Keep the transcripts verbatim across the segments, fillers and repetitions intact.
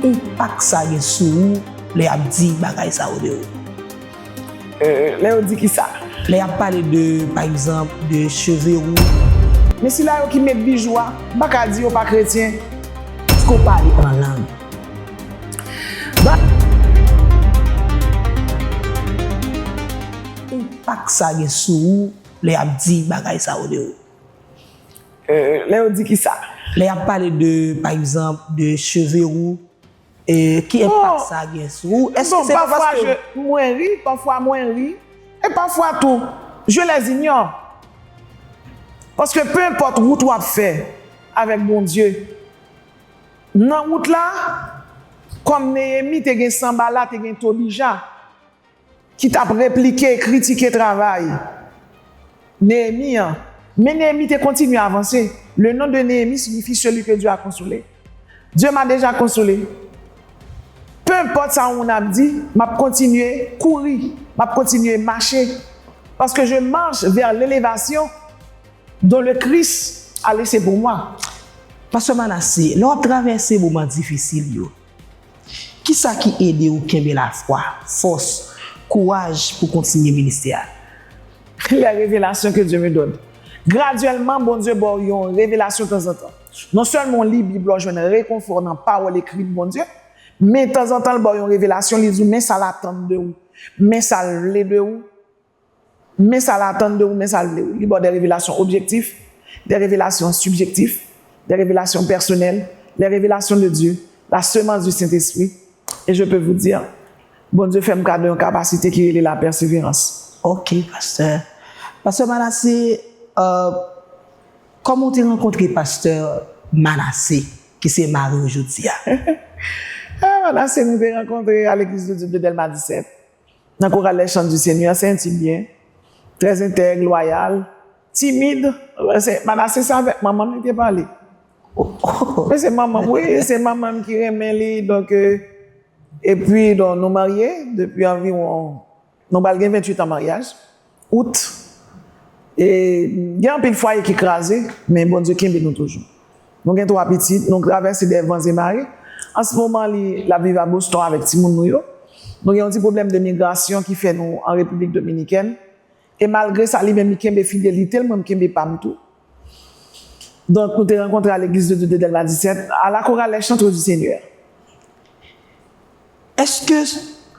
Enpak sa gen sou ou lè y ap di bagay sa yo de ou? Euh, lè yo di ki sa? Lè y ap pale de, pa egzanp, de cheve wou. Men sila yo ki met bijou a, m pa ka di yo pa kretyen. Èske w pale an lang? Enpak sa gen sou ou lè y ap di bagay sa yo de ou? Euh, lè yo di ki sa? Lè y ap pale de, pa egzanp, de cheve wou, e, ki enpak sa gen sou ou? Èske se pa paske mwen ri, pafwa mwen ri, e pafwa tou, je les ignore. Paske peu importe wout w ap fè avèk Bondye, nan wout la, kòm Neyemi te gen Sanbalat, te gen Tobija, ki t ap replike e kritike travay Neyemi an. Men Neyemi te kontinye avanse. Le nom de Néhémie signifie celui que Dieu a consolé. Dieu m'a déjà consolé. Peu importe sa yon moun ap di, m ap kontinye kouri, m ap kontinye mache. Parce que je marche vers l'élévation dont le Christ a laissé pour moi. Pastè Manassé, lè w ap travèse moman difisil yo, kisa ki ede w kenbe lafwa, fòs, kouraj pou kontinye ministè a? Les révélations que Dieu me donne. Gradyèlman, Bondye ba w yon revelasyon tanzantan. Non sèlman w li Bib la, w jwenn rekonfò nan pawòl ekri Bondye, men tanzantan l ba w yon revelasyon, li di w men sa l atann de ou, men sa l vle de ou, men sa l atann de ou, men sa l vle ou. Li ba w des révélations objectives, des révélations subjectives, des révélations personnelles, les révélations de Dieu, la semence du Saint-Esprit. Et je peux vous dire, Bondye fè m kado yon kapasite ki rele la persévérance. Ok, pastè. Pastè Manassé, euh, kòman w te rankontre pastè Manassé, ki se mari w jodi a? Ah, Manassé, nou te rankontre a l'église de Dieu de Delma disèt. Nan koral Les Chants du Seigneur, se yon ti byen, très intègre, loyal, timid. Manassé se avèk manman m li te pale. Men se manman m, wi, se manman m ki renmen li, donk, euh, epi, donk, nou marye depi anviwon, nou pral gen venntuit an maryaj, out. E gen anpil fwaye ki kraze, men Bondye kenbe nou toujou. Nou gen twa pitit, nou travèse des vents et marées. An se moman, li, l ap viv a Boston avèk timoun nou yo. Nou gen yon ti pwoblèm de migrasyon ki fè nou an Repiblik Dominikèn. E malgre sa, li menm, li kenbe fidelite l, mwen, m kenbe pa m tou. Donk, nou te rankontre a l'église de Dieu de Delma disèt, à la chorale Les Chantres du Seigneur. Èske,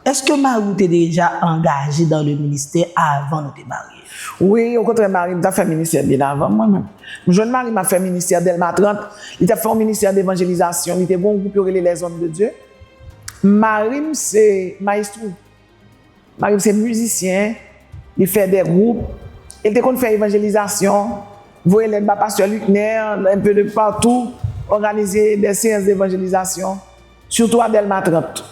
èske mari w te deja angaje dans le ministère avan nou te marye? Wi, okontrè, mari m t ap fè ministè byen avan mwen menm. M jwenn mari m ap fè ministè Delma trant, li t ap fè yon ministè devanjelizasyon, li te gen yon gwoup yo rele Les Hommes de Dieu. Mari m se mayestwo. Mari m se mizisyen, li fè de gwoup, e l te konn fè evanjelizasyon, voye lèt ba pastè Luckner, un peu de partout, òganize de séances d'évangélisation, surtout à Delma trant.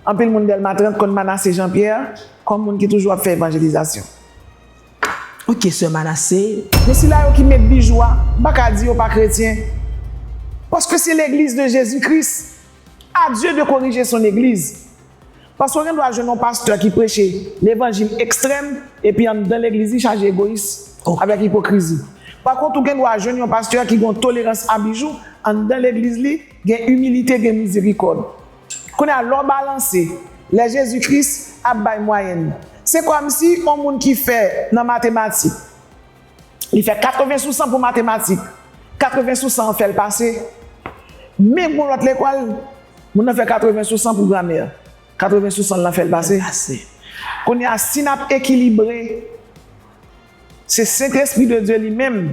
Anpil moun Delma trant konn Manassé Jean Pierre kòm moun ki toujou ap fè evanjelizasyon. Ok, sè Manassé. Men sila yo ki met bijou a, m pa ka di yo pa kretyen. Paske se l'église de Jésus-Christ. À Dieu de corriger son église. Paske w gen dwa jwenn yon pastè ki preche levanjil ekstrèm, epi anndan legliz li chaje egoyis, avèk ipokrizi. Pa kont, ou gen dwa jwenn yon pastè ki gen yon tolerans a bijou, anndan legliz li gen imilite, gen mizerikòd. Kounye a, lè w balanse, lè Jezi Kris ap bay mwayèn, se kòmsi yon moun ki fè nan matematik, li fè katreven sou san pou matematik, katreven sou san an fè l pase. Men gon lòt lekòl, moun nan fè katreven sou san pou gramè, katreven sou san lan fè l pase. Kounye a, si n ap ekilibre, se Sentespri de Dye li menm.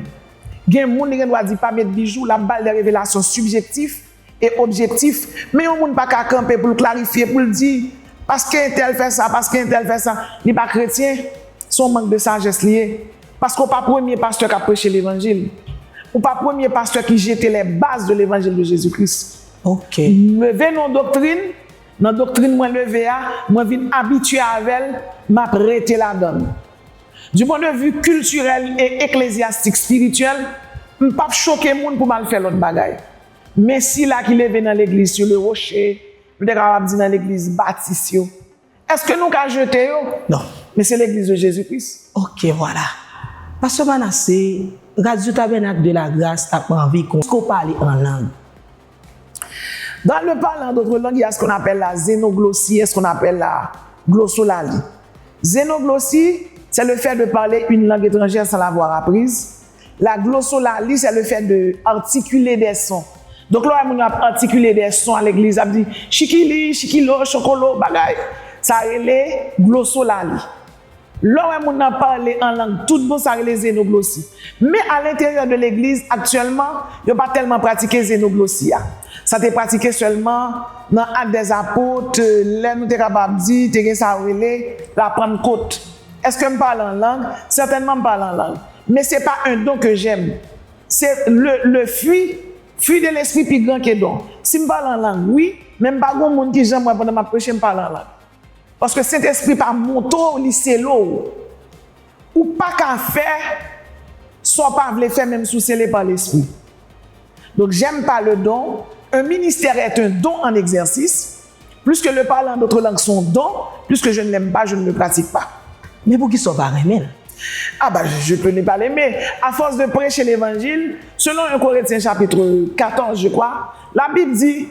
Gen moun li gen dwa di pa met bijou, l ap ba l de revelasyon sibjektif e objektif. Men yon moun pa ka kanpe pou l klarifye, pou l di, paske entèl fè sa, paske entèl fè sa, li pa kretyen, se yon mank de sajès li ye. Paske w pa premye pastè k ap preche levanjil. Ou pa premye pastè ki jete les bases de l'évangile de Jésus-Christ. Ok. M leve nan yon doktrin, nan doktrin mwen leve a, mwen vin abitye avè l, m ap rete ladan l. Du point de vue culturel et ecclésiastique, spirituel, m p ap choke moun pou m al fè lòt bagay. Men sila ki leve nan legliz, sur le rocher, nou te kapab di nan legliz batis yo, èske nou ka jete yo? Non. Men se legliz de Jezi Kris. Ok, vwala. Pastè Manassé, Radyo Tabènak de la Gras t ap anvi konn, èske w pale an lang? Dans le parler en d'autres langues, il y a ce qu'on appelle la zénoglosie, il y a ce qu'on appelle la glossolalie. Zénoglosie, c'est le fait de parler une langue étrangère sans l'avoir apprise. La glossolalie, c'est le fait de articuler des sons. Donk, lè w wè moun yo ap artikile des sons a legliz, ap di chikili, chikilo, chokolo, bagay, sa rele glossolalie. Lè w wè moun nan pale an lang tout bon, sa rele zénoglosie. Men a lenteryè de legliz, aktyèlman, yo pa tèlman pratike zénoglosie a. Sa te pratike sèlman nan Actes des Apôtres, lè nou te kapab di, te gen sa yo rele la Pentecôte. Èske m pale an lang? Sètènman, m pale an lang. Men se pa un don que j'aime. Se le, le fruit, fruit de l'esprit pi gran ke don. Si m pale an lang, wi, men m pa gon moun ki janm wè pandan m ap preche, m pale an lang. Paske Sentespri pa montre w, li sele w. Ou pa ka fè sa w pa vle fè, menm si w sele pa Lespri. Donc, j'aime pas le don. Un ministère est un don en exercice. Puisque le parler en d'autres langues sont dons, puisque je ne l'aime pas, je ne le pratique pas. Men poukisa w pa renmen l? Ah bah, je peux ne pas l'aimer. À force de prêcher l'évangile, selon un Corinthiens chapitre quatorze, je crois, la Bible dit,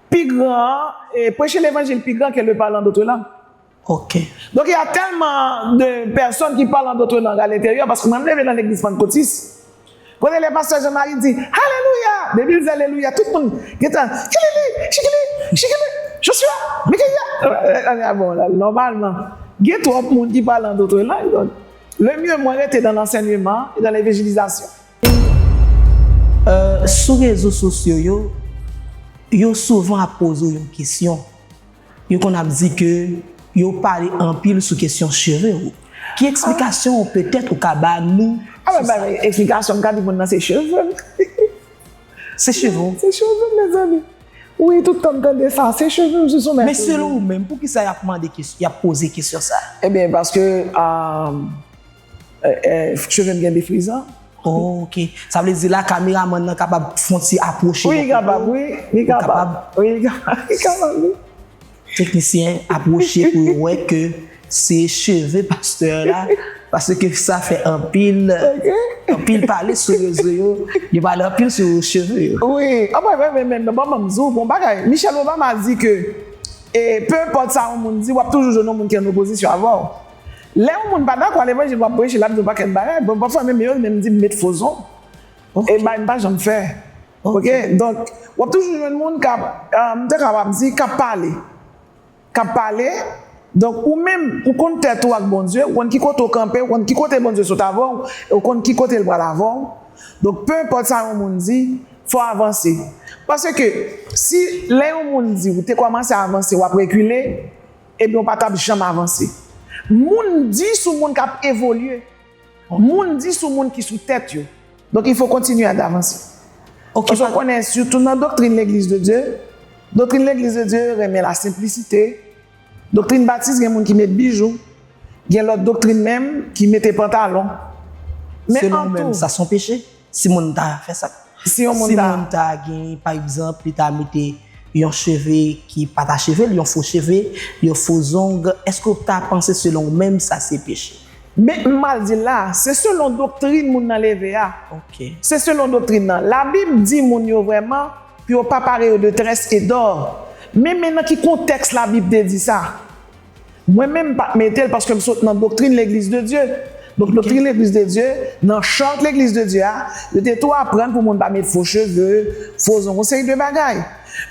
pi gran, eh, prêcher l'évangile pi gran que le parler en d'autres langues. Ok. Donc il y a tellement de personnes qui parlent en d'autres langues à l'intérieur, parce que moi, je me lève dans l'église pentecôtiste. Kote lè pastè Jean-Marie di alelouya, depi l di alelouya, tout moun gentan kilili, chikili, chikili, Joshua, Mikeya. Ah bon, la, nòmalman, gen twòp moun ki pale an dòt lang, donk, le mieux, mwen rete dans l'enseignement et dans l'évangélisation. Sou rezo sosyo yo, yo souvan ap poze w yon kesyon. Yo konn ap di ke yo pale anpil sou kesyon cheve w. Ki eksplikasyon ou petèt ou ka ba nou sou sa? Eksplikasyon, m ka di moun nan se cheve m. Se cheve w? Se cheve m, mezanmi. Wi, tout tan m tande sa, se cheve m sou sonnen. Men selon ou menm, poukisa y ap mande kesyon, y ap poze kesyon sa? Ebyen, paske cheve m gen defrizan. Ok. Sa vle di la, kameramann nan kapab fè yon ti apwoche. Wi, li kapab, wi. Li kapab. Wi, li kapab, wi. Teknisyen, apwoche pou yo wè ke se cheve pastè la, paske sa fè anpil, anpil pale sou rezo yo, yo pale anpil sou cheve yo. Wi, anmwey, men, men, men, bon, ban m di w, bon bagay, Michelle Obama di ke, e, peu importe sa yon moun di, w ap toujou jwenn yon moun ki an opozisyon avè w. Lè yon moun pa dakò a levanjil w ap preche, l ap di yon pakèt bagay, bon, pafwa menm yo menm di m met fo zong. E bay m pa janm fè. Ok, donk, w ap toujou jwenn moun k ap, m te kapab di, k ap pale. K ap pale. Donk, ou menm, ou konn tèt ou ak Bondye, ou konn ki kote w kanpe, ou konn ki kote Bondye sot avè w, e ou konn ki kote l pral avè w. Donk, peu importe sa yon moun di, fò w avanse. Paske, si lè yon moun di ou te kòmanse avanse, w ap rekile, ebyen, ou pa t ap janm avanse. Moun di sou moun k ap evolye. Moun di sou moun ki sou tèt yo. Donk, il faut continuer à avanse. Paske w konnen, sitou nan doktrin Legliz de Dye, doktrin Legliz de Dye renmen la senplisite. Doktrin batis, gen moun ki met bijou. Gen lòt doktrin menm ki mete pantalon. Men selon ou menm, sa se yon peche? Si moun ta fè sa, si yon moun ta gen, pa egzanp, li ta mete yon cheve ki pa ta cheve l, yon fo cheve, yon fo zong, èske w ta panse selon ou menm sa se peche? Men m mal di l la, se selon doktrin moun nan leve a. Ok. Se selon doktrin nan. Labib di moun yo vrèman pou yo pa pare yo de très et d'or. Men, men nan ki kontèks Labib te di sa? Mwen menm m pa t mete l paske m sot nan doktrin Legliz de Dye. Donk, doktrin Legliz de Dye, nan chart Legliz de Dye a, yo te tou aprann pou moun pa met fo cheve, fo zong, yon seri de bagay.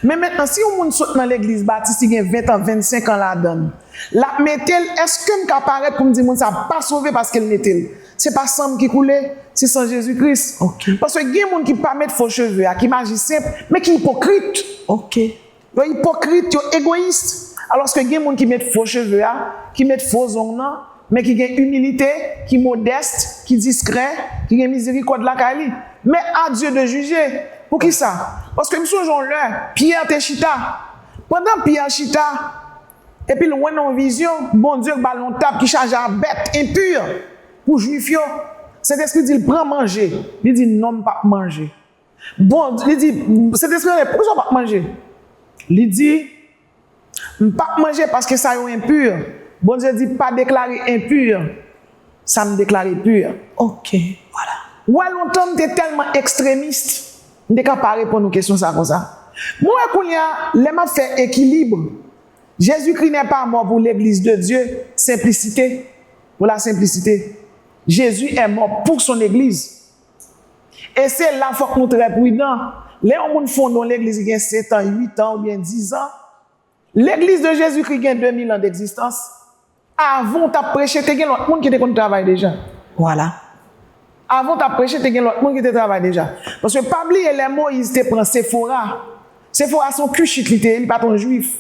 Men mentnan, si yon moun sot nan legliz batis, li gen ven an, vennsenk an ladan l, l ap mete l, èske m ka parèt pou m di moun sa pa sove paske l mete l? Se pa san m ki koule, se san Jezi Kris. Paske gen moun ki pa met fo cheve a, ki maji senp, men ki ipokrit. Yo ipokrit, yo egoyis. Alòske gen moun ki met fo cheve a, ki met fo zong nan, men ki gen imilite, ki modès, ki diskrè, ki gen mizerikòd lakay li. Mais à Dieu de juger. Poukisa? Paske m sonje yon lè, Pyè te chita. Pandan Pyè chita, epi l wè nan yon vizyon, Bondye ba l yon tab ki chaje a bèt enpi pou Jwif yo. Sentespri di l, pran manje. Li di, non, m p ap manje. Bon, li di, Sentespri rele, poukisa w p ap manje? Li di, m p ap manje paske sa yo enpi. Bondye di, pa deklare enpi sa m deklare pi. Ok, vwala. Ou wè, lontan m te tèlman ekstremis, m te ka pa reponn ou kesyon sa konsa. Mwen wè kounye a, lè m ap fè ekilib, Jésus-Christ n'est pas mort pour l'église de Dieu, simplicité, pour la simplicité. Jésus est mort pour son église. E se la fòk nou trè pridan. Lè yon moun fonde yon legliz ki gen sèt an, uit an oubyen diz an, legliz de Jezikri gen de mil an degzistans. Avan w t ap preche, te gen lòt moun ki te konn travay deja. Vwala. Avan w t ap preche, te gen lòt moun ki te travay deja. Paske pa bliye, lè Moyiz te pran Sefora, Sefora se yon Kichit li te ye, li pa t yon Jwif.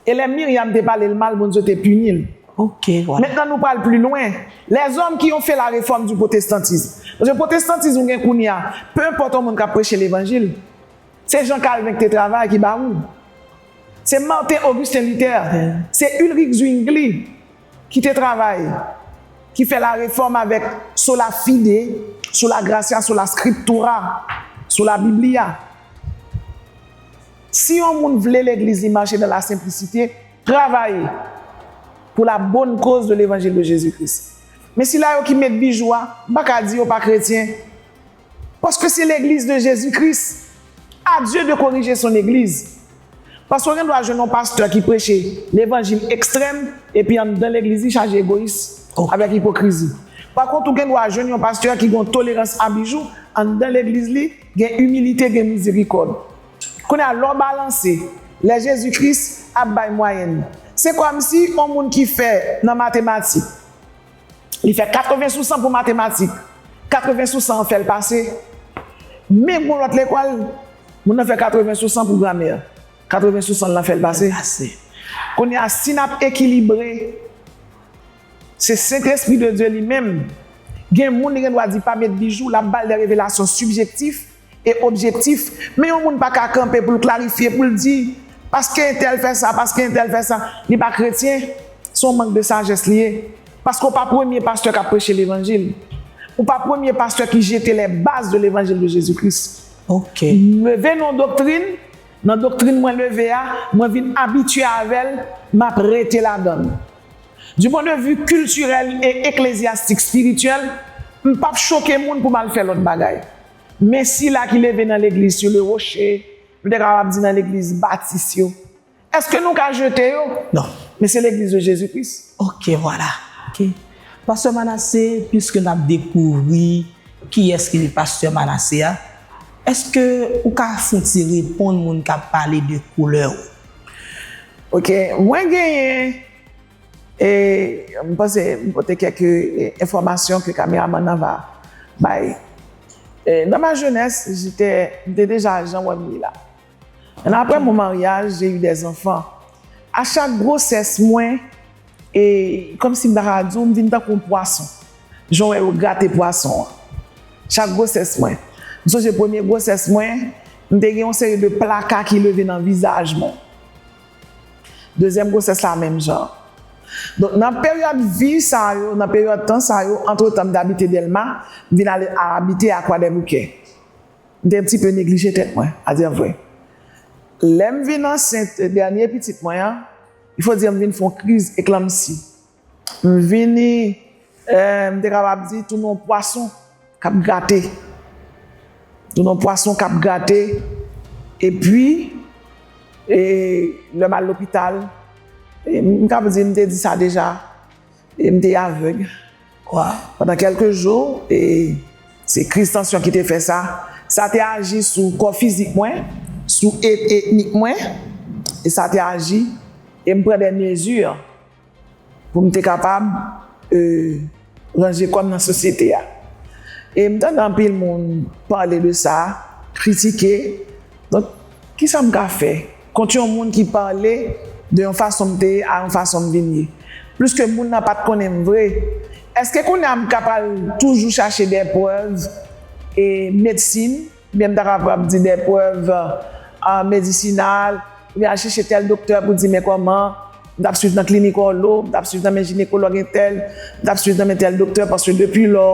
E lè Miryam te pale l mal, Bondye te pini l. Ok, vwala. Mentnan nou pral pli lwen. Lèzòm ki yon fè la refòm di pwotestantis. Paske pwotestantis nou gen kounye a, pe enpòt yon moun k ap preche levanjil, se Jan Kalven ki te travay ki ba ou. Se Martin Augustin Luther. Se Ulrich Zwingli ki te travay, ki fè la refòm avèk sola fide, sola gratia, sola scriptura, sola biblia. Si yon moun vle legliz li mache nan la senplisite, travay pou la bonne cause de l'évangile de Jésus-Christ. Men sila yo ki met bijou a, m pa ka di yo pa kretyen. Paske se legliz de Jezikri. A Dieu de corriger son église. Paske w gen dwa jwenn yon pastè ki preche levanjil ekstrèm, epi anndan legliz li chaje egoyis avèk ipokrizi. Pa kont, ou gen dwa jwenn yon pastè ki gen yon tolerans a bijou, anndan legliz li gen imilite, gen mizerikòd. Kounye a, lè w balanse, lè Jezikri ap bay mwayèn, se kòmsi yon moun ki fè nan matematik, li fè katreven sou san pou matematik, katreven sou san an fè l pase. Men gon lòt lekòl, moun nan fè katreven sou san pou gramè. Katreven sou san lan fè l pase. Kounye a, si n ap ekilibre, se Sentespri de Dye li menm. Gen moun li gen dwa di pa met bijou, l ap ba l de revelasyon sibjektif e objektif. Men yon moun pa ka kanpe pou l klarifye, pou l di, paske entèl fè sa, paske entèl fè sa, li pa kretyen, se yon mank de sajès li ye. Paske w pa premye pastè k ap preche levanjil. Ou pa premye pastè ki jete les bases de l'évangile de Jésus-Christ. Ok. M leve nan yon doktrin, nan doktrin mwen leve a, mwen vin abitye avè l, m ap rete ladan l. Du point de vue culturel et ecclésiastique, spirituel, m p ap choke moun pou m al fè lòt bagay. Men sila ki leve nan legliz sou le rocher, nou te kapab di nan legliz batis yo, èske nou ka jete yo? Non. Men se legliz de Jezikri. Ok, vwala. Ok. Pastè Manassé, piske n ap dekouvri kiyès ki pastè Manassé a, èske ou ka fè yon ti reponn moun k ap pale de koulè w? Ok, mwen genyen, e, m panse m pote kèk, e, enfòmasyon ke kameramann nan va bay. E, dans ma jeunesse, j'étais, m te deja jan w wè m ye la. Après mon mariage, j'ai eu des enfants. A chak gwosès mwen, e, kòmsi m ta ka di w, m vin tankou yon pwason. Jan w wè yo grate pwason an. Chak gwosès mwen. M sonje premye gwosès mwen, m te gen yon seri de plaka ki leve nan vizaj mwen. Dezyèm gwosès la menm jan. Donk, nan peryòd vi sa yo, nan peryòd tan sa yo, antretan m te abite Dèlma, m vin ale abite a Kwadèboukè. M te un petit peu neglije tèt mwen, a dire vrai. Lè m vin ansent dènye pitit mwen an, il faut dire m vin fè yon kriz eklanmsi. M vini, eh, m te kapab di, tounen yon pwason k ap grate. Tounen yon pwason k ap grate. Epi, e, lè m al lopital, e, m kapab di, m te di sa deja, e m te avèg. Pandan kèlke jou, e se kriz tansyon ki te fè sa. Sa te aji sou kò fizik mwen, sou e-, etnik mwen, e sa te aji, e m pran de mezi pou m te kapab, e, ranje kò m nan sosyete a. E m tande anpil moun pale de sa, kritike. Donk, kisa m ka fè kont yon moun ki pale de yon fason m te ye a yon fason m vin ye? Pliske moun nan pa t konnen m vre, èske kounye a m ka pral toujou chache de prèv e medsin, oubyen m ta kapab di de prèv, a, medisinal, oubyen al chèche tèl doktè pou di men kòman, m t ap swiv nan klinik Òlo, m t ap swiv nan men jinekològ entèl, m t ap swiv nan men tèl doktè, paske depi lò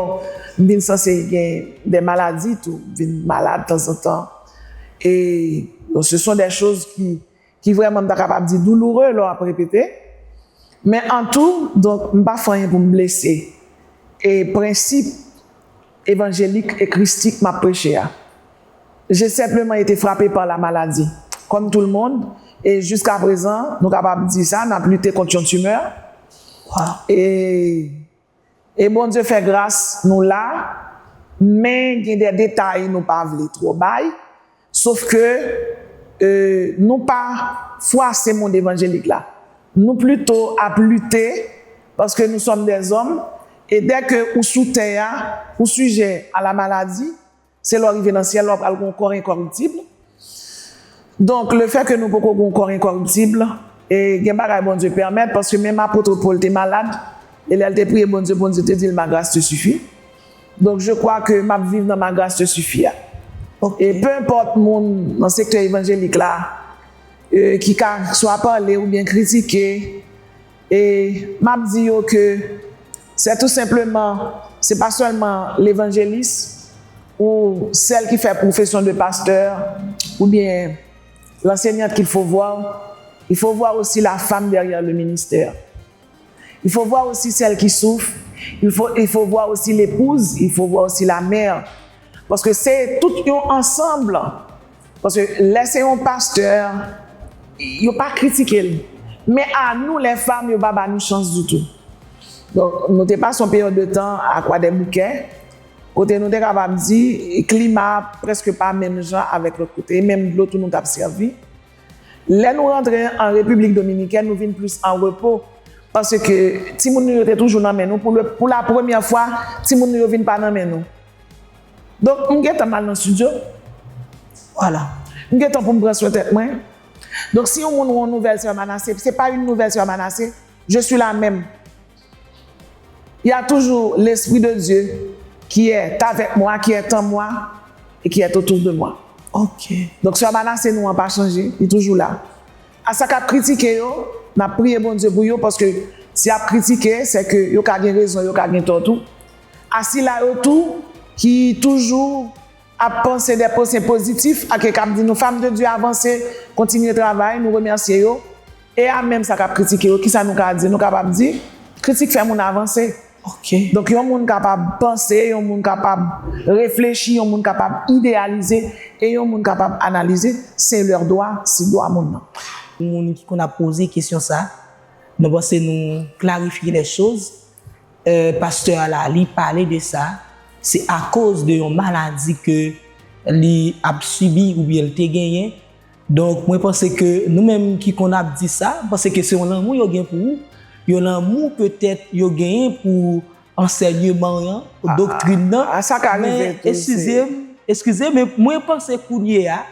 m vin sanse gen de maladi tou, m vin malad tanzantan. E, bon, ce sont des choses qui, qui vraiment, m ta kapab di douloureux lè w ap repete. Men an tou, donk, m pa fè anyen pou m blese e prensip evanjelik e kristik m ap preche a. J'ai simplement été frappé par la maladie, comme tout le monde. Et jusqu'à présent, nou kapab di sa, n ap lite kont yon timè. Wow. E, e Bondye fè gras, nou la, men gen de detay nou pa vle twò bay. Sof ke e, nou pa fwase mond evanjelik la. Nou plito ap lite, paske nous sommes des hommes, e dè ke ou sou tè a, ou sijè a la maladi, se lè w rive nan syèl la, w pral gen yon kò enkòriptib. Donk, lefè ke nou poko gen yon kò enkòriptib, e gen bagay Bondye pèmèt, paske menm apot Pòl te malad, e lè l te priye Bondye, Bondye te di l, ma grâce te suffit. Donk, je crois que m ap viv nan ma grâce te suffit a. Ok. E peu importe moun nan sektè evanjelik la, e, ki ka swa pale oubyen kritike, e m ap di yo ke c'est tout simplement, se pa sèlman levanjelis ou sèl ki fè profession de pasteur oubyen l'enseignante qu'il faut voir, il faut voir aussi la femme derrière le ministère. Il faut voir aussi celle qui souffre. Il faut, il faut voir aussi l'épouse. Il faut voir aussi la mère. Paske se tout yon ansanm. Paske lè se yon pastè, yo pa kritike l. Men a nou, lè fanm, yo pa ba nou chans ditou. Donk, nou te pase yon peryòd de tan a Kwadèboukè, kote nou te kapab di klima a prèske pa menm jan avèk lòt kote, e menm dlo tou nou t ap sèvi. Lè nou rantre an Repiblik Dominikèn, nou vin plis an repo, paske timoun nou yo te toujou nan men nou. Pou, le, pou la premyè fwa, timoun nou yo vin pa nan men nou. Donk, m gentan m al nan estidyo. Vwala. M gentan pou m pran swen tèt mwen. Donk, si yon moun wè yon nouvèl Sè Manassé, se pa une nouvelle Sè Manassé, je suis la même. Il y a toujours l'Esprit de Dieu qui est avec moi, qui est en moi et qui est autour de moi. Ok. Donk, Sè Manassé nou an pa chanje, li toujou la. A sa k ap kritike yo, n ap priye Bondye pou yo, paske si y ap kritike, se ke yo ka gen rezon, yo ka gen tò tou. A sila yo tou ki toujou ap panse de panse pozitif, ak k ap di nou, fanm de Dye, avanse, kontinye travay, nou remèsye yo. E a menm sa k ap kritike yo, kisa nou ka di? Nou kapab di, kritik fè moun avanse. Ok. Donk, yon moun kapab panse, yon moun kapab reflechi, yon moun kapab ideyalize, e yon moun kapab analize, se lè dwa, se dwa moun nan. Moun ki konn ap poze kesyon sa, nou panse nou klarifye lè choz. Euh, pastè a la, li pale de sa, se akoz de yon maladi ke li ap sibi oubyen li te genyen. Donk, mwen panse ke nou menm ki konn ap di sa, m panse ke se yon lanmou yo gen pou ou, yon lanmou petèt yo genyen pou ansèyman an, doktrin nan. A, sa ka rive Men, tou, eskize m, eskize, men mwen panse kounye a,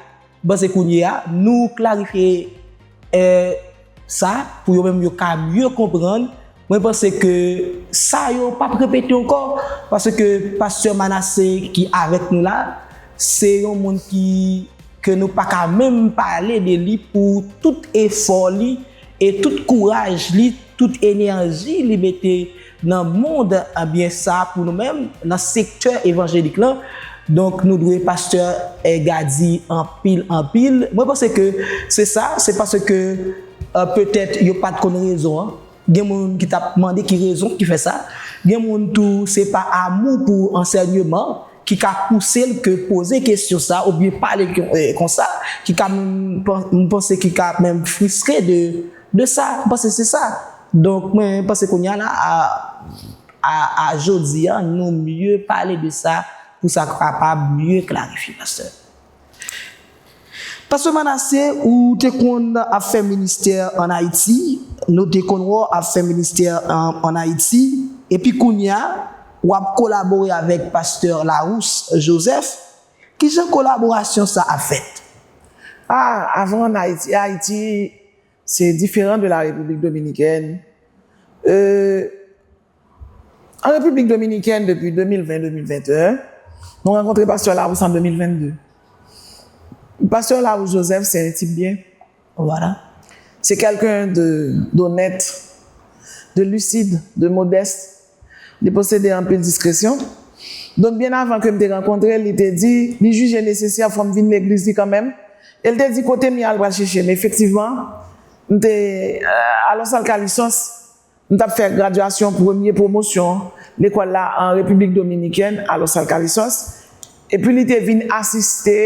m panse kounye a, nou klarifye, eh, sa, pou yo menm yo ka mye konprann. Mwen panse ke sa yo p ap repete ankò, paske pastè Manassé ki avèk nou la, se yon moun ki, ke nou pa ka menm pale de li pou tout efò li e tout kouraj li, tout enèji li mete nan mond, ebyen, sa pou nou menm, nan sektè evanjelik lan. Donk, nou dwe pastè, eh, Gady anpil, anpil. Mwen panse ke se sa, se paske, eh, petèt yo pa t konn rezon an. Gen moun ki t ap mande ki rezon ki fè sa. Gen moun tou, se pa amou pou ansèyman ki ka pouse l ke poze kesyon sa oubyen pale kon-, eh, konsa, ki ka menm pan-, m panse ki ka menm fristre de, de sa. M panse se sa. Donk, mwen panse kounye a la, a, a, a jodi a, nou mye pale de sa pou sa kapab mye klarifye, pastè. Pastè Manassé, ou te konn ap fè ministè ann Ayiti, nou te konn wè w ap fè ministè an, ann Ayiti, epi kounye a, w ap kolabore avèk pastè Larousse Joseph. Kijan kolaborasyon sa ap fèt? Ah, avan ann Ayiti, Ayiti, c'est différent de la République dominicaine. Euh, en République dominicaine, depuis deux mille vingt, deux mille vingt et un, nou rankontre pastè Larousse an deux mille vingt-deux. Pastè Larousse Joseph, c'est un type bien. Vwala. C'est quelqu'un de, d'honnête, de lucide, de modeste. Li posede anpil diskresyon. Donk, byen avan ke m te rankontre l, li te di, li jije nesesè fò m vin legliz li kanmenm. E l te di kote m ye a, l pral chèche m. Efektivman, m te, euh, a Los Alcarrizos, m t ap fè gradyasyon premye pwomosyon lekòl la an Repiblik Dominikèn, a Los Alcarrizos. Epi li te vin asiste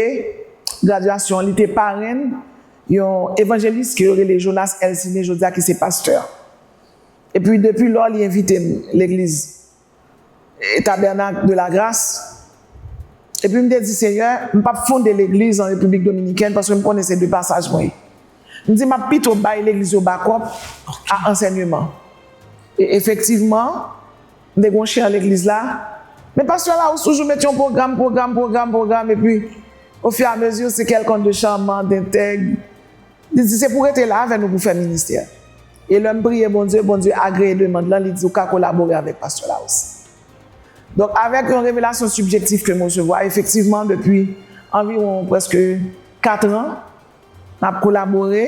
gradyasyon, li te parenn yon evanjelis ke yo rele Jonas Elcine, jodi a ki se pastè. Epi depi lò, li envite m legliz e Tabènak de la Gras. Epi m te di, Senyè, m p ap fonde legliz an Repiblik Dominikèn paske m konnen se de pasaj mwen ye. M di, m ap pito bay legliz yo bakòp a ansèyman. E efektivman, m te gen yon chè an legliz la. Men pastè Larousse toujou met yon pwogram, pwogram, pwogram, pwogram, epi ofiramezi, se quelqu'un de charmant, d'intègre. Li di, se pou rete la avè nou pou fè ministè. E lè m priye Bondye, Bondye agreye demann lan, li di, ou ka kolabore avèk pastè Larousse. Donk, avèk yon revelasyon sibjektif ke m resevwa, efektivman, depi anviwon prèske kat an, n ap kolabore.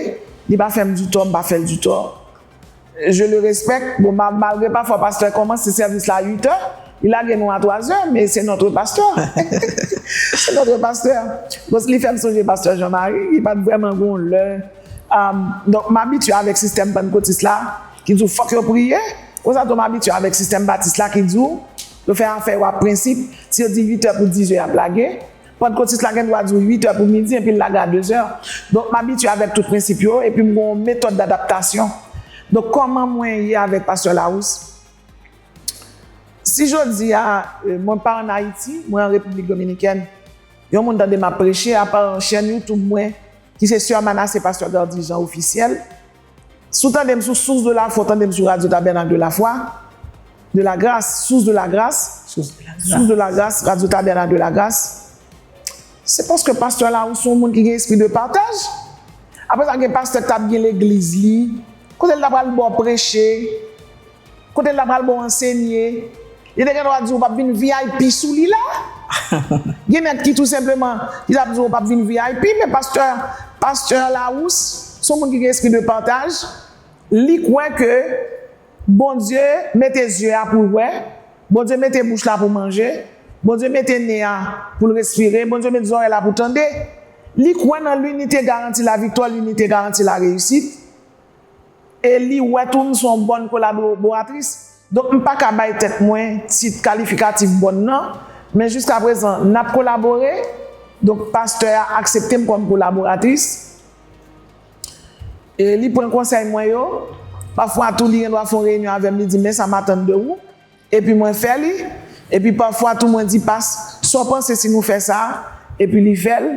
Li pa fè m ditò, m pa fè l ditò. Je le respecte. Bon, ma- malgre pafwa pastè kòmanse sèvis la uit è, li lage nou a twa zè, men se notre pasteur. Se notre pasteur. Bon, li fè m sonje pastè Jean Marie, li pa t vrèman gen yon lè. Um, donk, m abitye avèk sistèm pannkotis la, ki di w fòk yo priye. Konsa tou, m abitye avèk sistèm batis la, ki di w yo fè afè yo a prensip. Si yo di uit è pou diz è, y ap lage. Pantkotis la gen dwa di w uit è pou midi, epi l lage a de zè. Donk, m abitye avèk tout prensip yo, epi m gen yon metòd dadaptasyon. Donk, kòman mwen ye avèk pastè Larousse? Si jodi a, eh, mwen pa ann Ayiti, mwen an Repiblik Dominikèn, yon moun tande m ap preche, apa chèn YouTube mwen, ki se Sè Manassé, pastè Gardy Jean ofisyèl, si w tande m sou Source de la Foi, w tande m sou Radio Tabernacle de la Foi, de la Grâce, Source de la Grâce, Source de la Grâce, Radio Tabernacle de la Grâce, se paske pastè Larousse se yon moun ki gen espri de pataj. Apre sa, gen pastè k t ap gen legliz li, kote l ta pral ba w preche, kote l ta pral ba w ansenye. Li te gen dwa di w p ap vin V I P sou li la. Gen nèg ki tou senpleman, ki t ap di w p ap vin V I P, men pastè, pastè Larousse, se yon moun ki gen espri de pataj. Li kwè ke Bondye mete zye a pou l wè, Bondye mete bouch la pou manje, Bondye mete nen an pou l respire, Bondye mete zòrèy la pou tande. Li kwè nan l'unité garantit la victoire, l'unité garantit la réussite. E li wè tou m se yon bòn kolaboratris. Donk, m pa ka bay tèt mwen tit kalifikatif bòn nan, men jiskaprezan, n ap kolabore. Donk, pastè a aksepte m kòm kolaboratris. E li pran konsèy mwen yo. Pafwa tou, li gen dwa fè yon reyinyon avè m, li di, men sa m atann de ou. Epi mwen fè li. Epi pafwa tou, mwen di, pas, sa w panse si nou fè sa? Epi li fè l.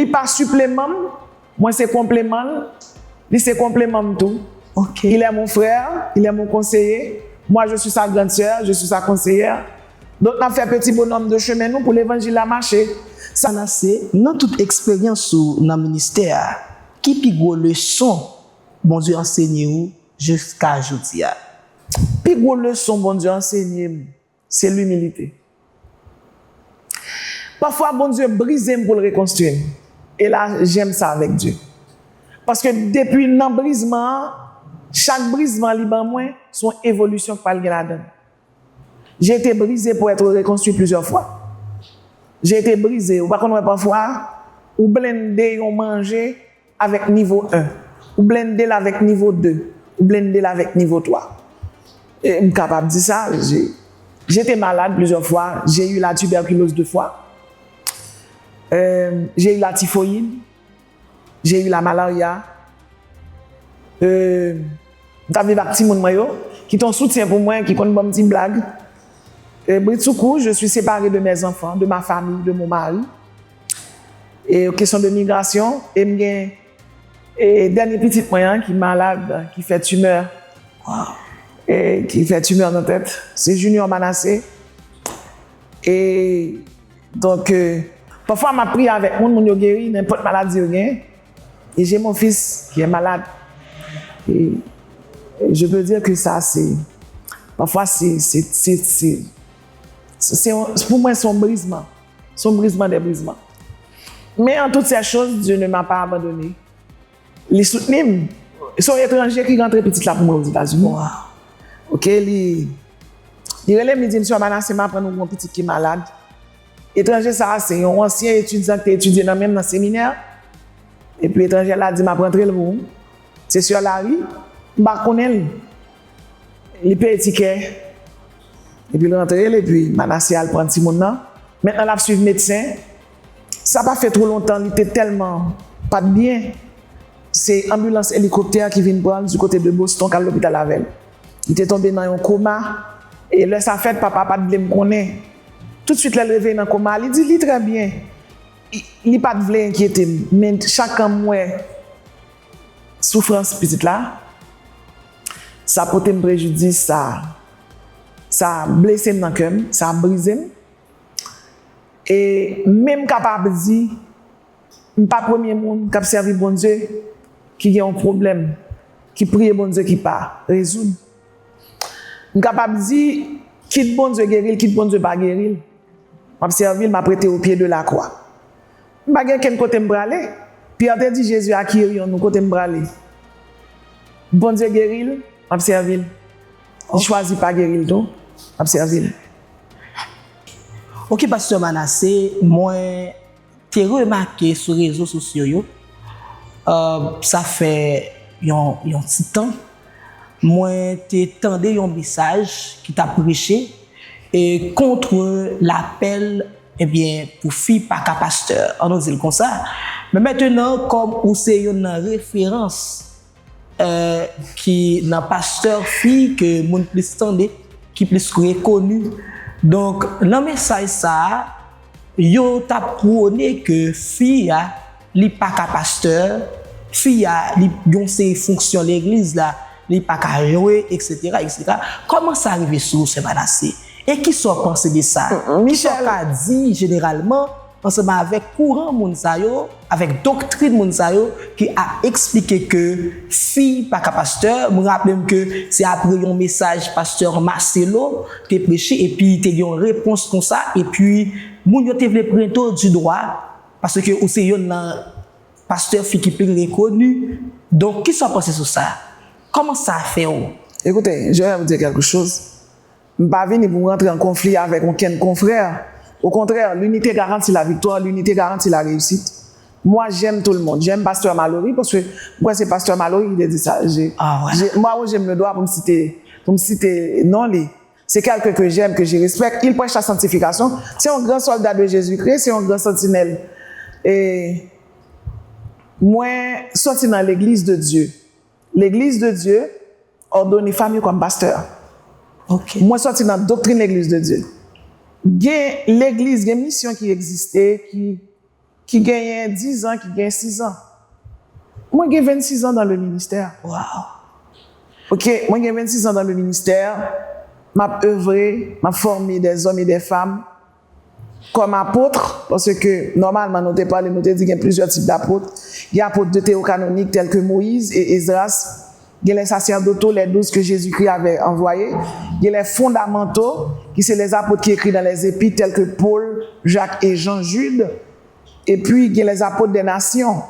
Li pa sipleman m, mwen se konpleman l. Li se konpleman m tou. Ok. Il est mon frère, il est mon conseiller. Moi, je suis sa grande sœur, je suis sa conseillère. Donk, n ap fè peti bonòm de chemen nou pou levanjil la mache. Sa, Manassé, nan tout eksperyans ou nan ministè a, ki pi gwo leson Bondye ansenye ou jiska jodi a? Pi gwo leson Bondye ansenye m, se limilite. Pafwa, Bondye brize m pou l rekonstwi m. E la, j'aime ça avec Dieu. Paske depi nan brizman an, chak brizman li ban mwen, se yon evolisyon k pral gen ladan l. J'ai été brisé pour être reconstruit plusieurs fois. J'ai été brisé. Ou pa konn wè pafwa, ou blende yon manje avèk nivo en. Ou blende l avèk nivo de. Ou blende l avèk nivo twa. E m kapab di sa, j'ai, j'étais malade plusieurs fois. J'ai eu la tuberculose deux fois. Euh, j'ai eu la typhoïde. J'ai eu la malaria. Euh, m t ap viv ak timoun mwen yo, ki te yon soutyen pou mwen, ki konn ban m ti blag. Euh, britsoukou, je suis séparée de mes enfants, de ma famille, de mon mari. E kesyon de migrasyon, e m gen, e dènye pitit mwen an ki malad, ki fè timè. Wow. E ki fè timè nan tèt. Se Junior Manassé. E donk, euh, pafwa m ap priye avèk moun, moun yo geri, nenpòt maladi yo gen. Et j'ai mon fils qui est malade. Et je peux dire que ça, c'est, pafwa, se, se, se, se, se, se yon, pou mwen, se yon brizman. Se yon brizman dè brizman. Mais en toutes ces choses, Dieu ne m'a pas abandonné. Li soutni m. Se yon etranje ki rantre pitit la pou mwen Ozetazini. Wow. Ok, li, li rele m, li di m, Sè Manassé, m aprann ou gen yon pitit ki malad. Etranje sa a, se yon ansyen etidyan ki te etidye nan menm nan seminè. Epi etranje la di m ap rantre l pou ou. Se Sè Larry, m pa konnen l. Li peye tikè. Epi l rantre l, epi Manassé al pran timoun nan. Mentnan l ap swiv medsen. Sa pa fè twò lontan, li te tèlman pa t byen, se anbilans elikoptè ki vin pran l di kote de Boston k al lopital avè l. Li te tonbe nan yon koma, e lè sa fèt, papa pa t vle m konnen. Toutswit lè l reveye nan koma, li di li trè byen. Li, li pa t vle enkyete m, men chak kan m wè soufrans pitit la, sa pote m prejidis, sa, sa blese m nan kè m, sa brize m. E men m kapab di, m pa premye moun k ap sèvi Bondye ki gen yon pwoblèm, ki priye Bondye ki pa rezoud. M kapab di, kit Bondye geri l, kit Bondye pa geri l, m ap sèvi l, m ap rete o pye de lakwa. M pa gen okenn kote m prale. Pyè te di Jezi, akiriyon nou, kote m prale? Bondye geri l, m ap sèvi l. Li chwazi pa geri l tou, m ap sèvi l. Ok, Pastè Manassé, mwen te remake sou rezo sosyo yo, euh, sa fè yon, yon ti tan, mwen te tande yon mesaj ki t ap preche e contre lapèl, ebyen, pou fi pa ka pastè, an nou di l konsa. Men mentenan, kòm ou se youn nan referans euh, ki nan pastè fi ke moun plis tande, ki plis rekoni. Donk, nan mesaj sa a, yo t ap pwone ke fi a, li pa ka pastè, fi a, li yon seri fonksyon legliz la, li pa ka jwe, etsetera, etsetera. Kòman sa rive sou ou, Sè Manassé? E kisa w panse de sa? Kisa w ka di jeneralman ansanm avèk kouran moun sa yo, avèk doktrin moun sa yo ki ap eksplike ke fi pa ka pastè. Mwen raple m ke se apre yon mesaj pastè Marcelo te preche, epi te gen yon repons konsa, epi moun yo te vle pwente w di dwa, paske ou se yonn nan pastè fi ki pi rekoni. Donk, kisa w panse sou sa? Kòman sa fè w? Écoutez, je vais vous dire quelque chose. M pa vini pou m rantre an konfli avèk okenn konfrè. Au contraire, l'unité garantit la victoire, l'unité garantit la réussite. Moi, j'aime tout le monde. J'aime Pasteur Mallory, paske m kwè se Pasteur Mallory ki te di sa. J'ai, Ah, voilà. J'ai, moi, j'aime le droit pou m site, pou m site non li. C'est quelqu'un que j'aime, que je respecte. Il prêche la sanctification. C'est un grand soldat de Jésus-Christ, c'est un grand sentinelle. E mwen soti nan l'église de Dieu. L'église de Dieu òdone fanm yo kòm pastè. Ok. Mwen soti nan doktrin l'église de Dieu. Gen legliz, gen misyon ki egziste, ki, ki genyen diz an, ki gen sis an. Mwen gen vennsis an dans le ministère. Wow. Ok, mwen gen vennsis an dans le ministère. M ap evre, m ap fòme des hommes et des femmes comme apôtres, paske nòmalman nou te pale, nou te di gen plizyè tip d'apôtres. Gen apôtres deutérocanoniques tels que Moïse et Esdras. Gen les sacerdotes, les douze que Jésus-Christ avait envoyés. Gen les fondamentaux, qui c'est les apôtres qui écrit dans les épîtres tels que Paul, Jacques et Jean, Jude. Epi gen les apôtres des nations.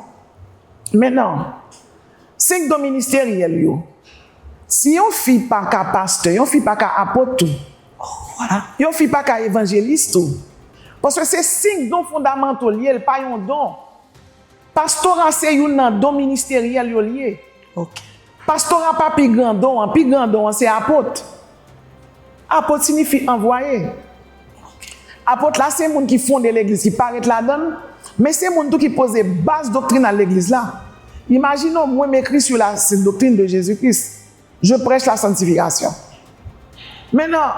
Maintenant, senk don ministeryèl yo, si yon fi pa ka pastè, yon fi pa ka apot tou, Voilà. Yon fi pa ka evanjelis tou. Paske se senk don fondamantal li ye, li pa yon don. Pastora se youn nan don ministeryèl yo li ye. Ok. Pastora pa pi gran don an, pi gran don an se apot. Apot siyifi anvwaye. Apot la se moun ki fonde legliz, ki parèt ladan l, men se moun tou ki poze baz doktrinal legliz la. Imajine w, mwen, M est écrit sur la sainte doctrine de Jésus-Christ. Je prêche la sanctification. Maintenant,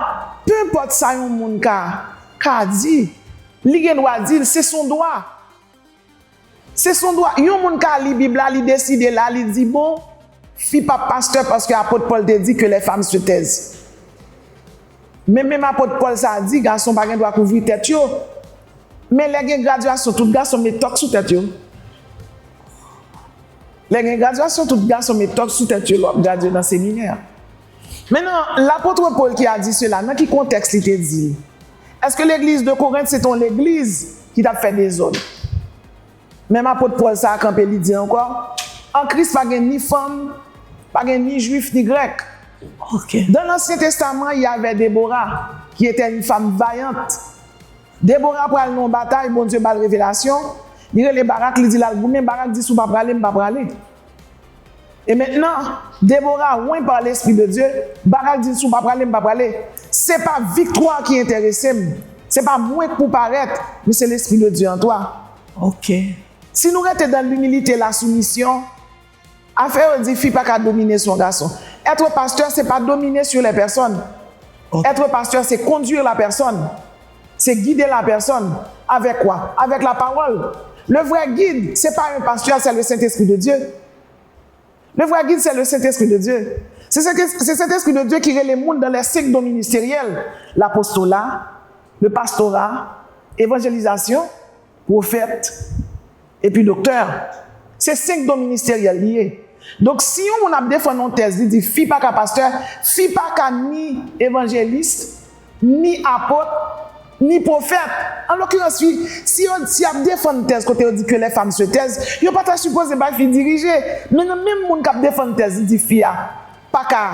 peu importe sa yon moun ka, ka di, li gen dwa di l, se son dwa. Se son dwa. Yon moun ka li Bib la, li deside la, li di, bon, fi p ap pastè paske apot Pòl te di ke les femmes se taisent. Men menm apot Pòl sa a di, gason pa gen dwa kouvri tèt yo. Men lè gen gradyasyon, tout gason met tòk sou tèt yo. Lè gen gradyasyon, tout gason met tòk sou tèt yo lè w ap gradye nan seminè. Maintenant, lapot Pòl ki a di sela, nan ki kontèks li te di l? Èske legliz de Korent se te yon legliz ki t ap fè dezòd? Menm apot Pòl sa a kanpe, li di ankò, an Kris pa gen ni fanm, pa gen ni jwif, ni grèk. Ok. Dans l'Ancien Testament, il y avait Déborah, qui était une femme vaillante. Debora pral nan yon batay, Bondye ba l revelasyon. Li rele Barak, li di l al goumen. Barak di, si w pa prale, m pa prale. E mentnan, Debora, wen par l'Esprit de Dieu, Barak di l, si w pa prale, m pa prale. Se pa viktwa ki enterese m. Se pa mwen k pou parèt, men se l'Esprit de Dieu en toi. Ok. Si nou rete dans l'humilité, la soumission, afè yo di fi pa ka domine sou yon gason. Être pasteur, c'est pas dominer sur les personnes. Ok. Être pasteur, c'est conduire la personne. C'est guider la personne. Avec quoi? Avec la parole. Le vrai guide, c'est pas un pasteur, c'est le Saint-Esprit de Dieu. Le vrai guide, c'est le Saint-Esprit de Dieu. C'est Saint-Esprit de Dieu qui rele moun dans les cinq dons ministériels. L'apostolat, le pastorat, évangélisation, prophète, epi doktè. Se senk don ministeryèl li ye. Donk, si yon moun ap defann yon tèz, li di fi pa ka pastè, fi pa ka ni evanjelis, ni apot, ni pwofèt. An lokirans, fi, si yo, si y ap defann tèz kote yo di que les femmes se taisent, yo pa ta sipoze bay fi dirije. Men nan menm moun k ap defann tèz, li di fi a pa ka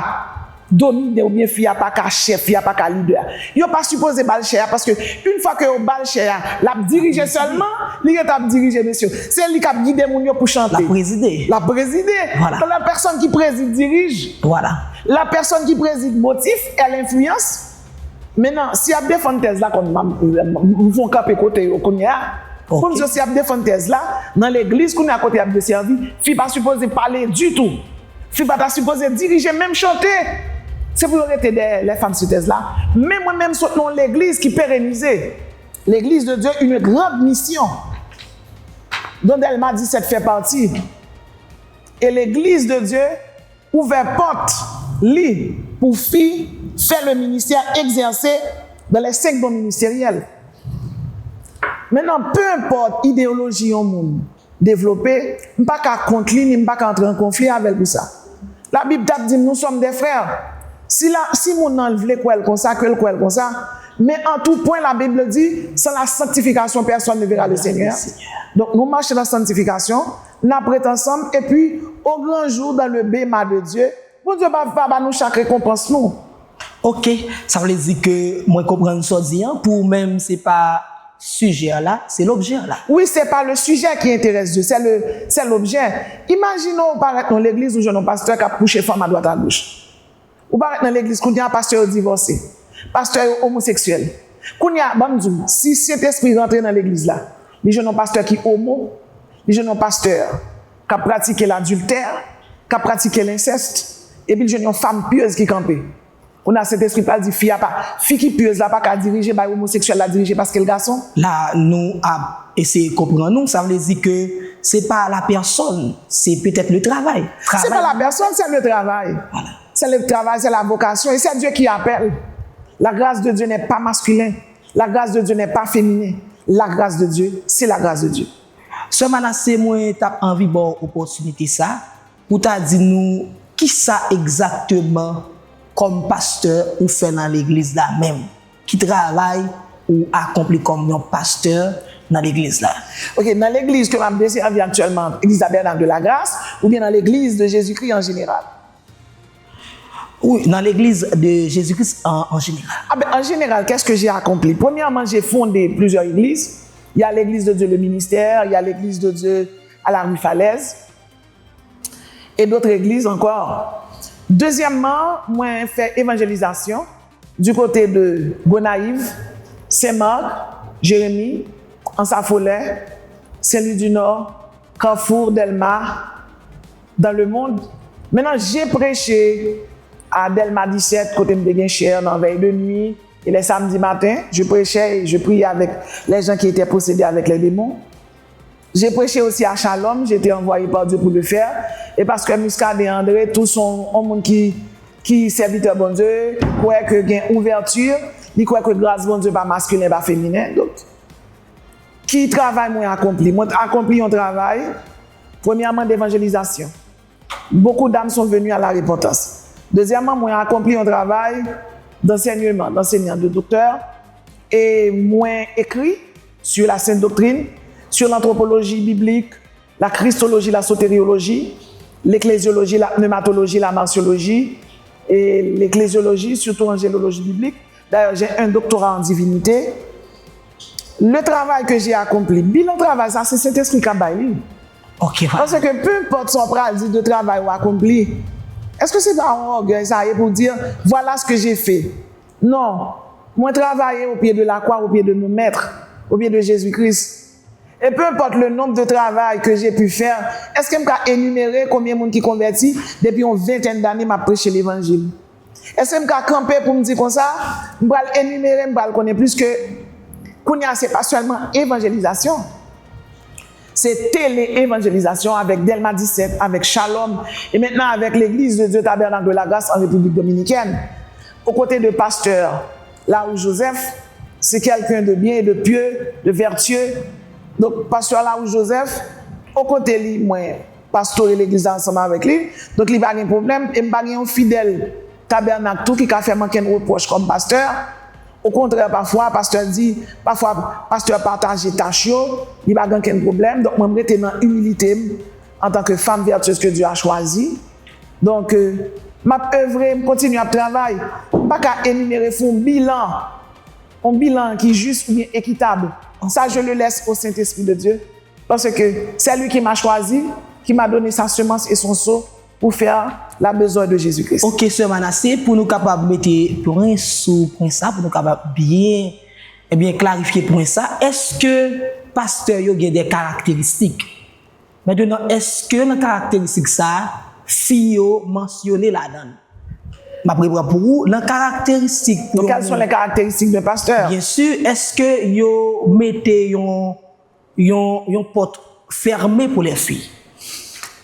domine oubyen fi a pa ka chèf, fi a pa ka lidè. Yo pa sipoze ba l chè a, paske yon fwa ke yo ba l chè a, l ap dirije sèlman, li rete ap dirije, mesye. Se li k ap gide moun yo pou chante. L ap prezide. L ap prezide. Voilà. La personne qui préside dirige. Voilà. La personne qui préside motive, elle influence. Mentnan, si y ap defann tèz la, kòm m, m, m fè yon kanpe kote yo kounye a, pou m di yo, si y ap defann tèz la, nan legliz kounye a kote y ap desèvi, fi pa sipoze pale ditou. Fi pa ta sipoze dirije, menm chante. Se pou yo rete dèyè les femmes se taisent la. Men mwen menm sot nan yon legliz ki perenize. L'église de Dieu, une grande mission dont Delma dix-sept fait partie. Et l'église de Dieu ouvè pòt li pou fi fè le ministère, exercer dans les cinq dons ministériels. Mentnan, peu importe idéologie yon moun devlope, m pa ka kont li, ni m pa ka antre an konfli avè l pou sa. Labib t ap di m, nous sommes des frères. Si la, si moun nan vle kwè l konsa, ke l kwè l konsa. Men en tout point, la Bible dit, sans la sanctification, personne ne verra le Seigneur. Donk, nou mache nan santifikasyon, n ap ret ansanm, epi, au grand jour, dans le bema de Dieu, Bondye va, va ba nou chak rekonpans nou. Ok, sa vle di ke mwen konprann sa w di an, pou ou menm, se pa sijè a la, se lobjè a la. Oui, c'est pas le sujet qui intéresse Dieu, c'est le, c'est l'objet. Imajine w parèt nan legliz, ou jwenn yon pastè k ap kouche fanm adwat agoch. Ou parèt nan legliz, kounye a pastè yo divòse. Pastè yo omoseksyèl. Kounye a, ban m di w, si Sentespri rantre nan legliz la, li jwenn yon pastè ki omo, li jwenn yon pastè k ap pratike ladiltè, k ap pratike lensès, epi l jwenn yon fanm pyez ki kanpe. Kounye a, Sentespri pral di fi a pa, fi ki pyez la pa ka dirije, bay omoseksyèl la dirije paske l gason. La, nou ap eseye konprann ou, sa vle di ke se pa la personne, c'est peut-être le travail. Se pa la personne, c'est le travail. Voilà. C'est le travail, c'est la vocation, et c'est Dieu qui appelle. La grâce de Dieu n'est pas masculin. La grâce de Dieu n'est pas féminin. La grâce de Dieu, c'est la grâce de Dieu. Sè Manassé, mwen t ap anvi ba w opòtinite sa pou ta di nou kisa egzakteman kòm pastè ou fè nan legliz la menm? Ki travay ou akonpli kòm yon pastè nan legliz la? Ok, nan legliz ke m ap desèvi aktyèlman, Legliz Tabènak de la Gras, oubyen nan Legliz de Jezikri an jeneral? Wi, nan Legliz de Jezikri an, an jeneral. Ah ben, en général, qu'est-ce que j'ai accompli? Premièrement, j'ai fondé plusieurs églises. Il y a l'Église de Dieu le Ministère, il y a l'Église de Dieu à la rue Falaise, et d'autres églises encore. Deuxièmement, mwen fè evanjelizasyon du côté de Gonayiv, Sen Mak, Jeremi, Ansa Folè, Sen Lwi di Nò, Carrefour, Dèlma, dans le monde. Maintenant, j'ai prêché à Dèlma disèt, kote m te gen chè nan vèy de nwi, et les samedis matins, je prêchais et je priais avec les gens qui étaient possédés avec les démons. J'ai prêché aussi à Shalom, j'ai été envoyé par Dieu pour le faire. Et pastè Muscadin André, tou se yon, yon moun ki, ki sèvitè Bondye, kwè ke gen ouvèti, li kwè ke gras Bondye pa maskilen, pa feminen. Donk, ki travay mwen akonpli? Mwen akonpli yon travay, premyèman, devanjelizasyon. Beaucoup d'âmes sont venues à la repentance. Dezyèmman, mwen akonpli yon travay d'ansèyman, d'ansèyman de doktè, e mwen ekri sur la sainte doctrine, sur l'anthropologie biblique, la christologie, la sotériologie, l'ecclésiologie, la pneumatologie, la martiologie, et l'ecclésiologie, surtout angélologie biblique. D'ailleurs, j'ai un doctorat en divinité. Le travail que j'ai accompli, bilan travay sa, se Sentespri k ap bay li. Ok, voilà. Paske peu importe sa w pral di de travay ou akonpli, èske se pa yon ògèy sa ye pou w di, voilà ce que j'ai fait? Non. Mwen travay au pied de la croix, au pied de nos maîtres, au pied de Jésus-Christ. Et peu importe le nombre de travail que j'ai pu faire, èske m ka enimere konbyen moun ki konvèti depi yon ventèn dane m ap preche levanjil? Èske m ka kanpe pou m di konsa, m pral enimere, m pral konnen plis ke kounye a se pa sèlman evanjelizasyon. Se tele evanjelizasyon avèk Dèlma disèt, avèk Shalom, e mentnan avèk Legliz de Dye Tabènak de la Gras an Repiblik Dominikèn. Aux côtés de pastè Larouche Joseph, c'est quelqu'un de bien, de pieux, de vertueux. Donk, pastè Larouche Joseph, o kote li, mwen pastore legliz la ansanm avèk li. Donk, li pa gen pwoblèm. E m pa gen yon fidèl Tabènak tou ki ka fè m ankenn repwòch kòm pastè. Okontrè, pafwa, pastè di, pafwa, pastè pataje tach yo, li pa gen ankenn pwoblèm. Donk, mwen, m rete nan imilite m antanke femme vertueuse que Dieu a choisie. Donk, euh, m ap evre, m kontinye ap travay. M pa ka enimere, fè yon bilan, yon bilan ki jis oubyen ekitab. Sa, je le laisse au Saint-Esprit de Dieu. Parce que c'est lui qui m'a choisi, qui m'a donné sa semence et son seau pour faire la besogne de Jésus-Christ. Ok, sè Manassé, pou nou kapab mete pwen sou pwen sa, pou nou kapab byen, ebyen, klarifye pwen sa, èske pastè yo gen de karakteristik? Mentnan, èske nan karakteristik sa, fi yo mansyone ladan l? M ap repran pou ou, nan karakteristik pou... Donc, quelles sont les caractéristiques d'un pasteur? Byen si, èske yo mete yon, yon, yon pòt fèmen pou lè fi?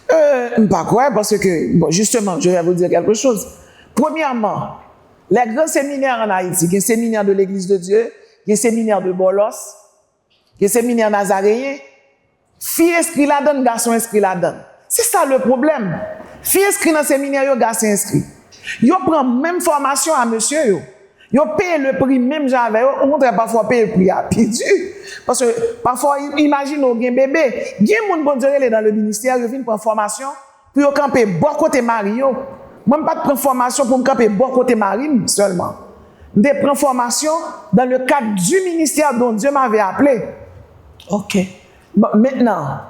Euh, m pa kwè, paske, bon, justement, je vais vous dire quelque chose. Premièrement, les grands séminaires en Haïti, gen séminaire de l'Église de Dieu, gen séminaire de Bòlòs, gen séminaire nazareyen, fi enskri ladan l, gason enskri ladan l. Se sa le pwoblèm. Fi enskri nan seminè yo, gason enskri. Yo pran menm fòmasyon a mesye yo. Yo peye le pri menm jan avè yo. Okontrè, pafwa peye pri a pi di. Paske pafwa, i- imajine w gen bebe. Gen moun Bondye rele dans le ministère, yo vin pran fòmasyon pou yo kanpe bò kote mari yo. Mwen, m pa t pran fòmasyon pou m kanpe bò kote mari m sèlman. M te pran fòmasyon dans le cadre du ministère dont Dieu m'avait appelé. Ok. Bon, mentnan,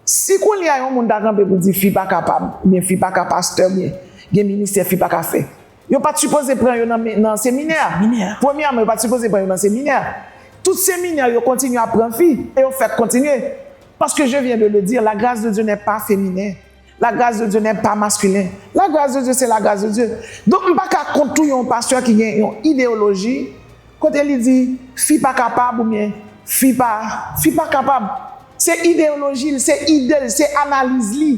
si kounye a yon moun ta kanpe pou di fi pa kapab, oubyen fi pa ka pastè, oubyen gen ministè fi pa ka fè, yo pa t sipoze pran yo nan, nan seminè a. Seminè a. Premyèman, yo pa t sipoze pran yo nan seminè a. Tout seminè yo kontinye ap pran fi, e yo fèk kontinye. Parce que je viens de le dire, la grâce de Dieu n'est pas féminin. La grâce de Dieu n'est pas masculin. La grâce de Dieu, c'est la grâce de Dieu. Donk, m pa ka kont tou yon pastè ki gen yon ideyoloji kote li di fi pa kapab oubyen fi pa, fi pa kapab. Se ideyoloji l, se ide l, se analiz li.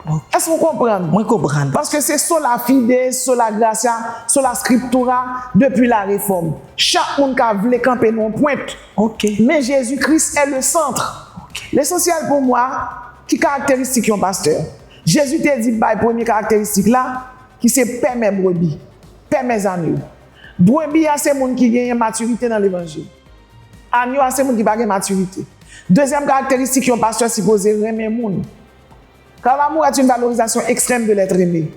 Ok. Èske w konprann? Mwen konprann. Paske se sola fide, sola gratia, sola scriptura, depi la réforme. Chak moun ka vle kanpe nan yon pwent. Ok. Men Jezi Kris est le centre. Ok. Lesansyèl pou mwen, ki karakteristik yon pastè? Jezi te di bay premye karakteristik la, ki se pè mè brebi, pè mè zanyo. Brebi a se moun ki genyen matirite nan levanjil. Anyo a se moun ki pa gen matirite. Dezyèm karakteristik yon pastè sipoze renmen moun. Car l'amour est une valorisation extrême de l'être aimé.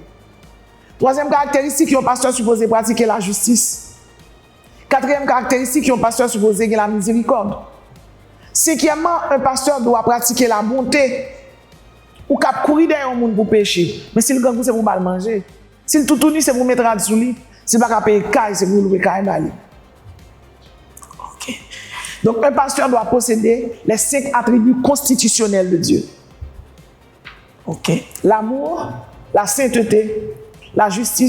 Twazyèm karakteristik yon pastè sipoze pratike lajistis. Katriyèm karakteristik yon pastè sipoze gen lamizerikòd. Senkyèmman, un pasteur doit pratiquer la bonté. Ou k ap kouri dèyè yon moun pou peche, men si l grangou, se pou w ba l manje. Si l toutouni, se pou w met rad sou li. Si l pa ka peye kay, se pou w lwe kay ba li. Ok. Donc, un pasteur doit posséder les cinq attributs constitutionnels de Dieu. Ok. L'amour, la sainteté, la justice,